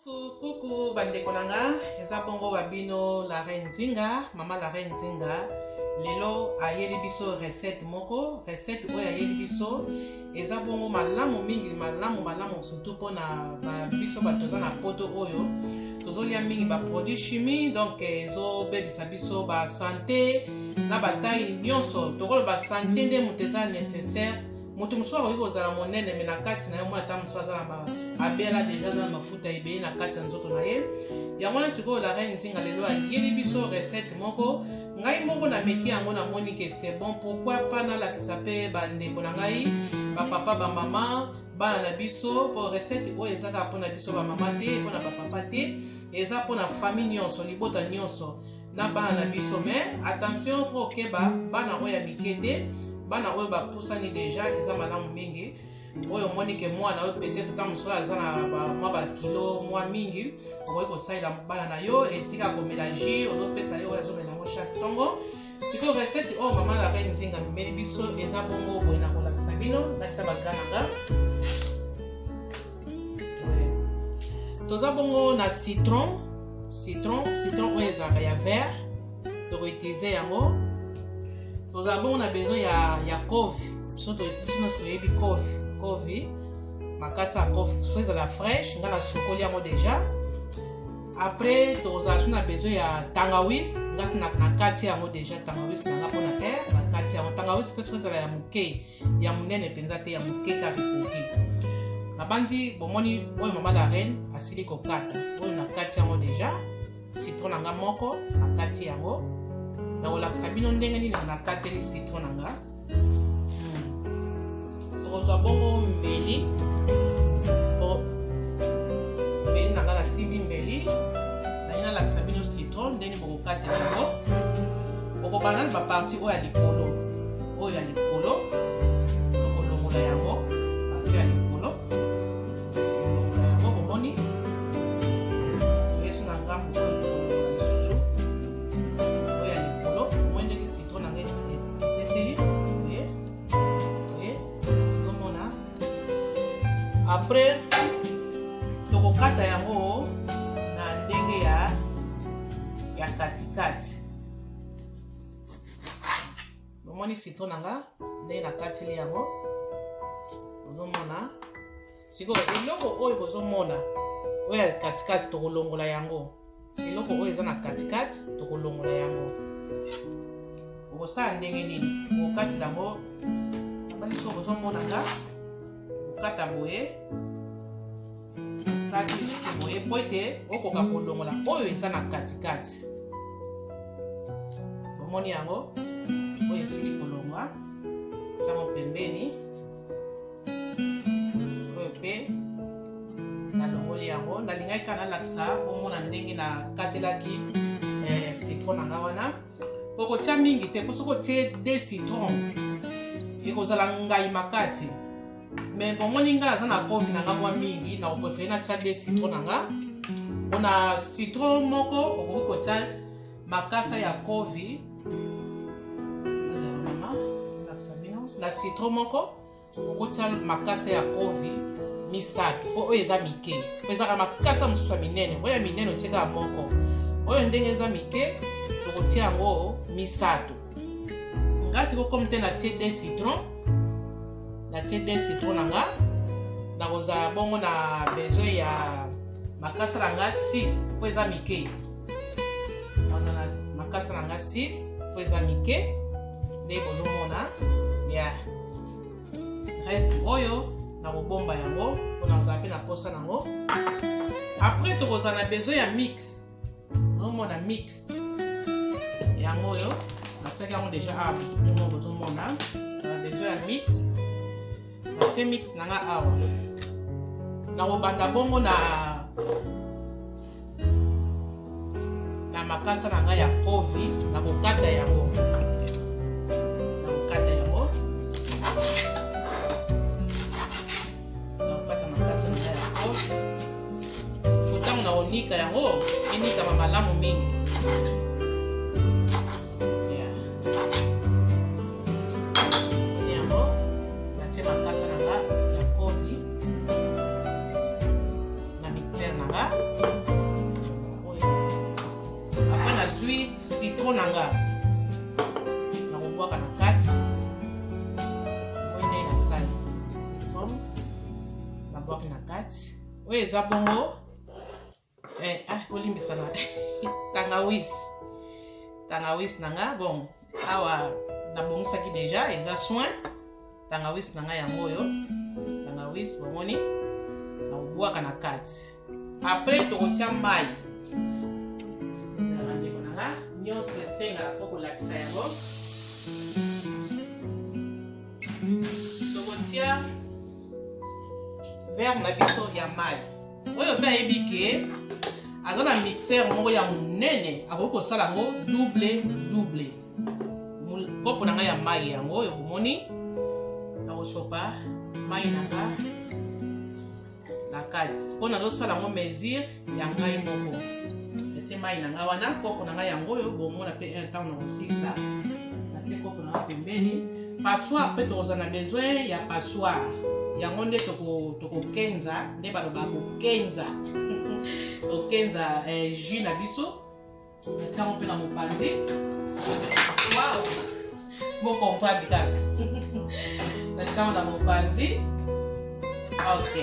Coucou, coucou, bandeko na nga, eza bongo wa bino la reine Nzinga, mama la reine Nzinga. Lelo ayeli biso recette moko, recette oyo ayeli biso eza bongo malamu mingi, malamu malamu surtout mpona ba biso bato toza na poto oyo tozolia mingi ba produits chimie, donc ezobebisa biso ba santé na ba taille nyonso. Tokoloba santé nde moto eza nécessaire. Moto mosusu akoki kozala monene me na kati na ye omona ata mosusu aza na ba abela deja, aza na mafuta ebele na kati ya nzoto na ye. Yango wana sikoyo la reine Nzinga lelo ayeli biso recette moko, ngai moko nameki yango, namoni ke c'est bon, pourquoi pas nalakisa mpe bandeko na ngai, bapapa, bamama, bana na biso, po recette oyo eza kaka mpona biso bamama te, mpona bapapa te, eza mpona famille nyonso, libota nyonso na bana na biso. Mais attention, faut okeba bana oyo ya mike te, bana oyo bapusani deja eza malamu mingi. Oyo omoni ke mwana oyo peut-être ntango mosusu aza na mwa bakilo mwa mingi, okoki kosalela bana na yo esika ya komela jus, ozopesa ye oyo azomela yango chaque ntongo. Sikoyo recette oyo mama la reine Nzinga amemeli biso eza bongo boye, na kolakisa bino natia bagra na nga. Toza bongo na citron, citron, citron oyo ezalaka ya vert, tokoutilize yango. Tozala bongo na besoin ya kovi, biso nyonso toyebi kovi, kovi makasi ya kovi so ezala fraîche, nga nasokoli yango déjà. Après tozala so na besoin ya tangawis, nga si na kati yango déjà tangawis na nga mpona air na kati yango. Tangawis mpe so ezala ya moke, ya monene mpenza te, ya moke kaka ekoki. Nabandi bomoni oyo mama la reine asili kokata oyo na kati yango deja citron na nga moko na kati yango. Nakolakisa bino ndenge nini nakateli citron na nga. Tokozwa bongo mbeli, po mbeli na nga nasimbi mbeli, naye nalakisa bino citron ndenge bokokata yango. Bokobanda na baparti oyo ya likolo, oyo ya likolo tokolongola yango, parti ya likolo tokolongola yango, bomoni toyesu na ngambo oyo tokolongola lisusu oyo ya likolo. Bomoni ndenge citron na ngai epeseli boye boye, ozomona. Après tokokata yango na ndenge ya katikati. Bomoni citron na nga ndenge nakatili yango, bozomona. Sikoyo eloko oyo bozomona oyo ya katikati tokolongola yango, eloko oyo eza na katikati tokolongola yango. Okosala ndenge nini? Okokatela yango, abandi soki bozomona nga okata boye, kati lisusu boye, po ete okoka kolongola oyo eza na katikati. Bomoni yango oyo esili kolongwa, tiango pembeni. Oyo mpe nalongoli yango, nalingaki kaka nalakisa bomona ndenge nakatelaki citron na nga wana. Okotia mingi te, mpo soki otie 2 citron ekozala ngai makasi. Mais bomoni nga naza na kovi na nga mwa mingi, na koprefere natia 2 citron na nga. Mpona citron moko okoki kotia makasa ya kovi, na citron moko okotia makasa ya kovi misato, mpo oyo eza mike, mpo ezalaka makasa mosusu ya minene. Oyo ya minene otie kaka moko, oyo ndenge eza mike tokotia yango misato. Nga sikoyo comme te natie 2 citron, natie 2 citron na nga, nakozala bongo na besoin ya makasa na nga 6 mpo eza mike. Nazala makasa na nga 6 mpo eza mike nde bozomona. Ya reste oyo nakobomba yango mpo nakozala mpe na posa nango. Après tokozala na besoin ya mix, ozomona mix yango oyo natiaki yango deja awa, ndenge bozomona na besoin ya mix, natie mix na nga awa. Nakobanda bongo na makasa na ngai ya kovi, nakokata yango, nakokata yango, nakokata makasa na ngai ya kovi. Ntango nakonika yango enikama malamu mingi. Yango natie makasa na nga ya kovi na mixer na nga. nga. Après nazwi citron na nga, nakobwaka na kati. Oyo ndenge nasali citron, nabwaki na kati. Oyo eza bongo bolimbisa na tangawisi, tangawisi na nga. Bon, awa nabongisaki deja, eza soin tangawisi na ngai yango oyo, tangawisi bomoni, nakobwaka na kati. Après tokotia mai. Ezala bandeko na nga, nyonso esengaka mpo kolakisa yango. Tokotia verre na biso ya mai. Oyo mpe ayebi ke aza na mixeur moko ya monene, akoki kosala yango double double. Kopo na ngai ya mai yango oyo bomoni, nakosopa mai na nga na kati mpo nazosala yango mesure ya ngai moko. Natie mai na ngai wana, kopo na ngai yango oyo bomona mpe ntango na kosilisa, natie kopo na ngai pembeni. Passoire mpe tokozala na besoin ya passoire, yango nde tokokenza, nde balobaka kokenza, tokenza jus na biso. Natiango mpe na mopanzi. Wow, bocomprendre kaka, natiango na mopanzi. Ok,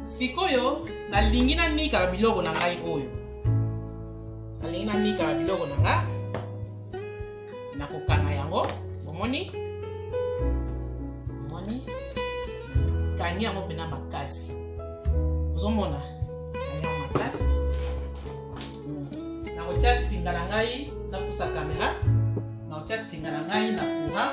sikoyo nalingi nanikaka biloko na ngai oyo, nalingi nanikaka biloko na nga, nakokanga yango. Bomoni, bomoni, kangi yango mpena makasi. Ozomona, kangi yango makasi. Nakotia singa na ngai, napusa kamera, nakotia singa na ngai na courant.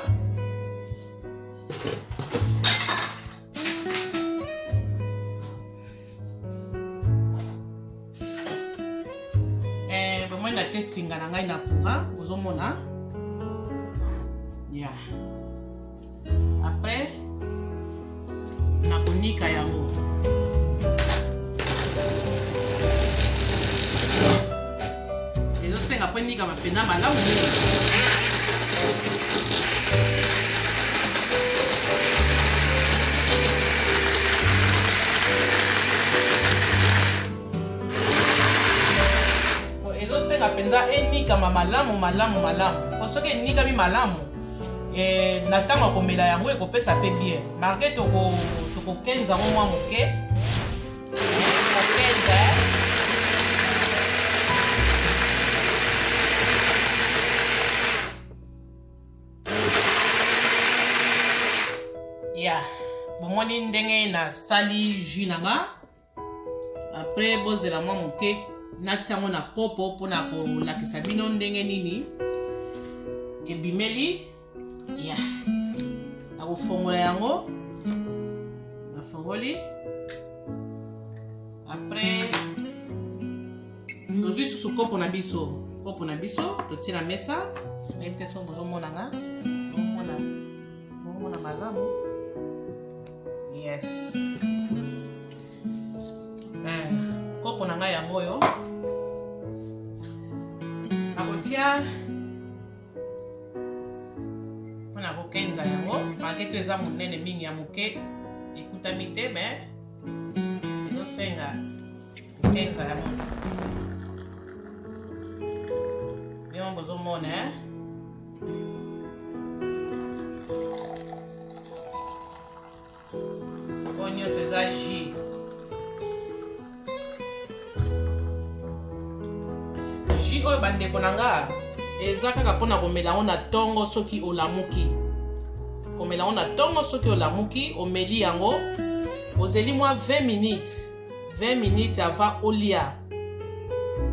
Bomoi, natie singa na ngai na courant, ozomona ya. Après nakonika yango. Ezosenga mpo enikama mpenza malamu mingi. Ezosenga mpenza enikama malamu malamu malamu, po soki enikami malamu, na ntango ya komela yango ekopesa mpe bien. Malgré tokokenza yango mwa moke, tokokenza. Ya, bomoni ndenge nasali jus na nga. Après bozela mwa moke, natia yango na kopo mpona kolakisa bino ndenge nini ebimeli. Ya, nakofongola yango, nafongoli. Après tozwi susu kopo na biso, kopo na biso totie na mesa. Nayebi te soki bozomonanga, bomona, bomona malamu. Yes, kopo na ngai yango oyo, nakotia mpona kokenza yango. Malgré to eza monene mingi, ya moke ekutami te, mais ezosenga kokenza yango. Bino bozomona, eh? Oyo nyonso eza jus. Jus oyo, bandeko na nga, eza kaka mpona komela yango na ntongo soki olamuki. Komela yango na ntongo soki olamuki, omeli yango, ozeli mwa 20 minutes, 20 minutes avant olia.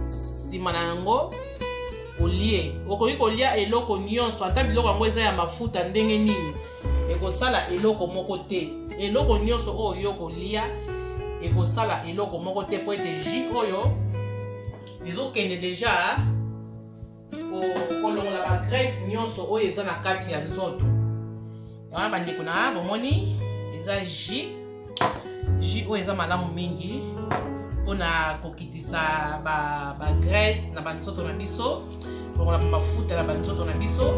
Nsima na yango olie. Okoki kolia eloko nyonso, ata biloko yango eza ya mafuta ndenge nini, ekosala eloko moko te. Eloko nyonso oyo yo kolia ekosala eloko moko te, po ete jus oyo ezokende deja kolongola bagraisse nyonso oyo eza na kati ya nzoto. Wana bandeko na, bomoni, eza jus. Jus oyo eza malamu mingi mpona kokitisa bagraisse ba na banzoto na biso, kolongola bamafuta na banzoto na biso.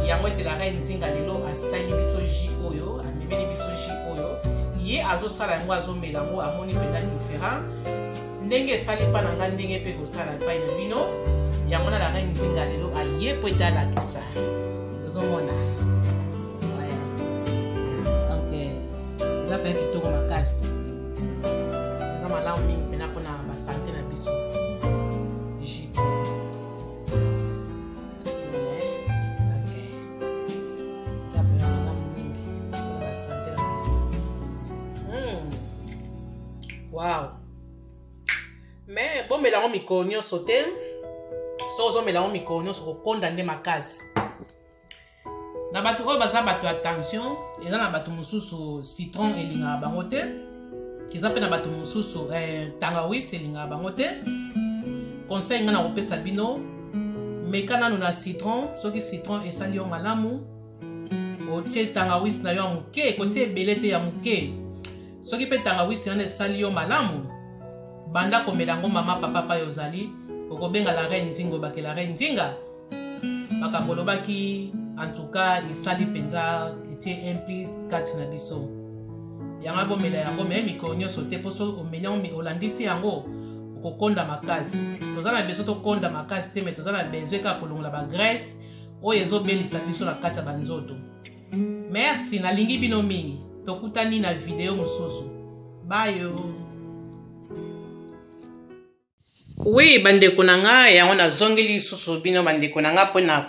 Yango ete la reine Nzinga lelo asali biso jus oyo, amemeli biso jus oyo. Ye azosala yango, azomela yango, amoni mpenza différent. Ndenge esali mpa na ngai, ndenge mpe ekosala epai na bino. Yango na la reine Nzinga lelo aye mpo ete alakisa. Ozomona. Ouais. Donc, eza mpe kitoko makasi. Eza malamu mingi mpena mpona basante na biso. Jus. Ouais. Ok. Eza vraiment malamu mingi mpona basante na biso. Wow. Mais bomela yango mikolo nyonso te. Soki ozomela yango mikolo nyonso, kokonda nde makasi. Na bato oyo baza bato ya tension, eza na bato mosusu citron elingaka bango te, eza mpe na bato mosusu tangawisi elingaka bango te. Conseil ngai na kopesa bino, meka nanu na citron. Soki citron esali yo malamu, otie tangawisi na yo ya moke, kotie ebele te, ya moke. Soki mpe tangawisi wana esali yo malamu, banda komela yango. Mama, papa, pai ozali, okobenga la reine Nzinga, obake la reine Nzinga makambo olobaki. En tout cas, esali mpenza, etie un plus kati na biso. Yango bomela yango, mais mikolo nyonso te, mpo so omeli yango, olandisi yango, okokonda makasi. Toza na besoin tokonda makasi te, mais toza na besoin kaka kolongola bagraisse oyo ezobelisa biso na kati ya banzoto. Merci, nalingi bino mingi. Tokutani na video mosusu. Bayo. Oui, bandeko na nga, yango nazongeli lisusu bino, bandeko na nga, mpona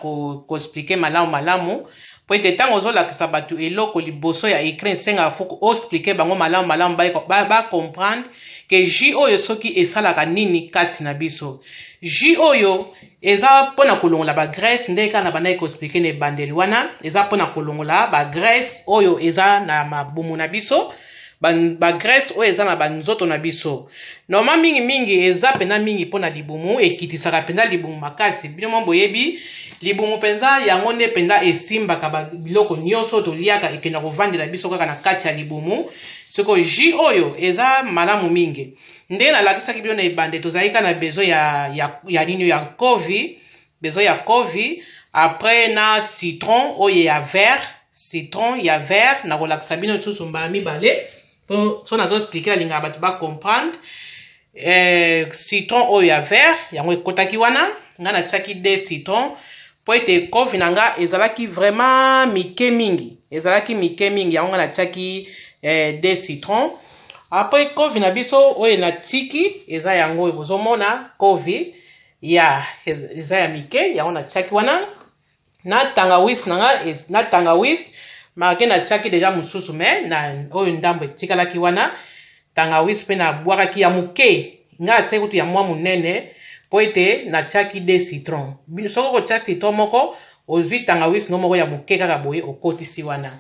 koexpliquer malamu malamu, po ete ntango ozolakisa bato eloko liboso ya écran, esengaka faut oexpliquer bango malamu malamu, bacomprendre ke jus oyo soki esalaka nini kati na biso. Jus oyo eza mpona kolongola bagraisse, nde kaka na bandaki koexpliquer na ebandeli wana. Eza mpona kolongola bagraisse oyo eza na mabumu na biso, bagraisse oyo eza na banzoto na biso. Normal, mingimingi eza mpenza mingi mpona libumu, ekitisaka mpenza libumu makasi. Bino mwa boyebi libumu mpenza, yango nde mpenza esimbaka biloko nyonso toliaka, ekenda kovandela biso kaka na kati ya libumu. Sikoyo jus oyo eza malamu mingi. Ndenge nalakisaki bino na ebande, tozalaki kaka na besoin ya nini? Ya kovi, besoin ya kovi, après na citron oyo ya vert. Citron ya vert, nakolakisa bino lisusu mbala mibale, mpo so nazoexpliquer, alingaka bato bacomprendre. Citron oyo ya vert, yango ekotaki wana. Ngai natiaki deux citron, mpo ete kovi na nga ezalaki vraiment mike mingi, ezalaki mike mingi. Yango ngai natiaki deux citron. Après, kovi na biso oyo natiki eza yango oyo bozomona. Kovi ya eza ya mike, yango natiaki wana na tangawisi na nga. Na tangawisi marke natiaki déjà mosusu, mais na oyo ndambo etikalaki wana, tangawisi mpe nabwakaki ya moke. Ngai natiaki kutu ya mwa monene, mpo ete natiaki deux citron. Soki okotia citron moko, ozwi tangawisi no moko ya moke kaka boye, okotisi wana.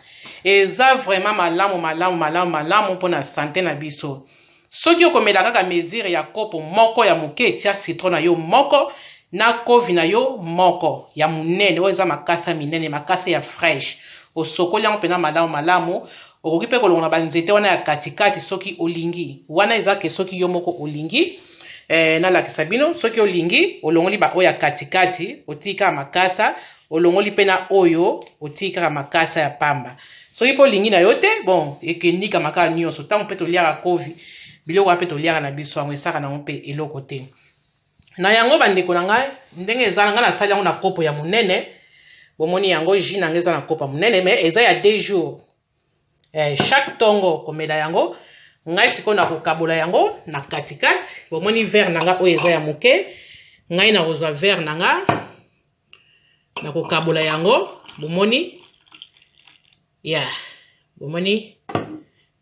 Eza vraiment malamu, malamu, malamu, malamu mpona santé na biso. Soki okomela kaka mesure ya kopo moko ya moke, etia citron na yo moko na kovi na yo moko ya monene, oyo eza makasa minene, makasa ya fraîche. Osokoli yango mpena malamu malamu. Okoki mpe kolongola banzete wana ya katikati soki olingi. Wana eza ke soki yo moko olingi. Nalakisa bino, soki olingi, olongoli baoyo ya katikati, otiki kaka makasa. Olongoli mpe na oyo, otiki kaka makasa ya pamba. Soki mpe olingi na yo te, bon, ekendikama kaka nyonso. Ntango mpe toliaka kovi, biloko wana mpe toliaka na biso, yango esaka nango mpe eloko te. Na yango, bandeko na ngai, ndenge eza, ngai nasali yango na kopo ya monene. Bomoni yango, jus na ngai eza na kopo ya monene, mais eza ya 2 jours. Chaque ntongo komela yango. Ngai sikoyo nakokabola yango na katikati. Bomoni verre na ngai oyo eza ya moke. Ngai nakozwa verre na nga, nakokabola yango. Bomoni ya, bomoni,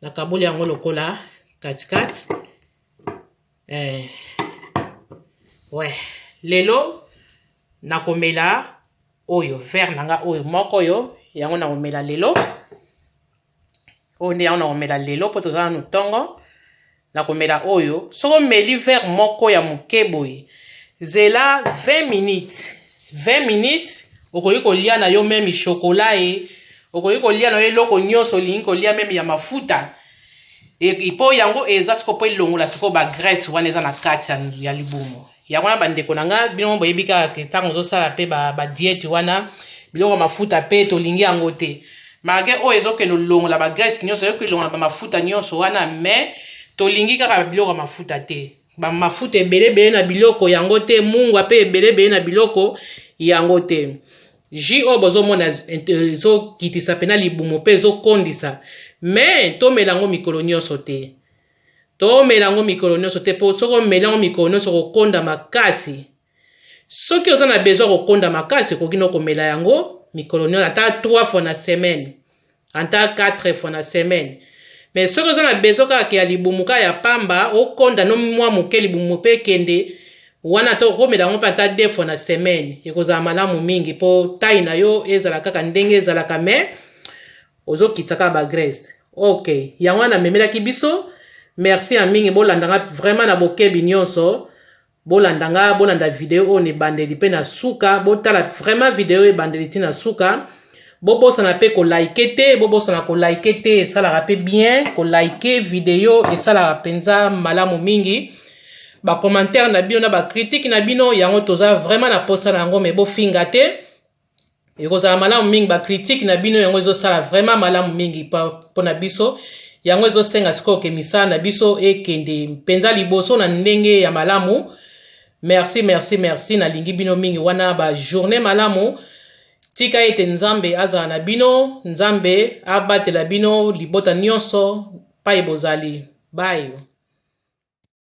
nakaboli yango lokola katikati. Ouais, lelo nakomela oyo verre na nga oyo moko oyo, yango nakomela lelo. Oyo nde yango nakomela lelo, mpo toza nanu ntongo. Nakomela oyo. Soki omeli verre moko ya moke boye, zela 20 minutes. 20 minutes, okoki kolia na yo même chocolat, e okoki kolia na yo eloko nyonso olingi kolia, même ya mafuta, mpo yango eza sikoyo mpo elongola sikoyo bagraisse wana eza na kati ya libumu. Yango wana, bandeko na nga, bino boyebi kaka ke ntango ozosala mpe badiète wana, biloko ya mafuta mpe tolingi yango te. Malgré oyo ezokende olongola bagraisse nyonso, ezoki elongola bamafuta nyonso wana, mais tolingi kaka biloko ya mafuta te. Bamafuta ebele ebele na biloko yango te, mungwa pe ebele ebele na biloko yango te. Jus oyo bozomona ezokitisa pena libumu pe ezokondisa, mais tomela yango mikolo nyonso te. Tomela yango mikolo nyonso te po soki omeli yango mikolo nyonso okokonda makasi. Soki oza na besoin ya kokonda makasi okoki no komela yango mikolo nyonso ata 3 fois na semaine, ata 4 fois na semaine. Mais soki oza na besoin kaka ya libumu kaka ya pamba okonda no mwa moke libumu pe ekende wana, ata okomela yango pe ata 2 fois na semaine ekozala malamu mingi po taille na yo ezala kaka ndenge ezalaka, mais ozokitisa kaka ba graisse. Ok, yango wana namemelaki biso. Merci ya mingi, bolanda nga vraiment na bokebi nyonso. Bolanda nga, bolanda video oyo na ebandeli pe na suka, botala vraiment video oyo ebandeli ti na suka. Bobosana pe ko like te, bobosana ko like te, esalaka pe bien ko like video, esalaka penza malamu mingi. Ba commentaire na bino na ba critique na bino yango toza vraiment na posa na yango, mais bofinga te. Ekozala malamu mingi ba critique na bino yango ezosala vraiment malamu mingi pona biso. Yango ezosenga sikoyo ke misala na biso ekende mpenza liboso na ndenge ya malamu. Merci, merci, merci, nalingi bino mingi. Wana ba journée malamu. Tika ete Nzambe azala na bino, Nzambe abatela bino libota nyonso pai bozali. Bye.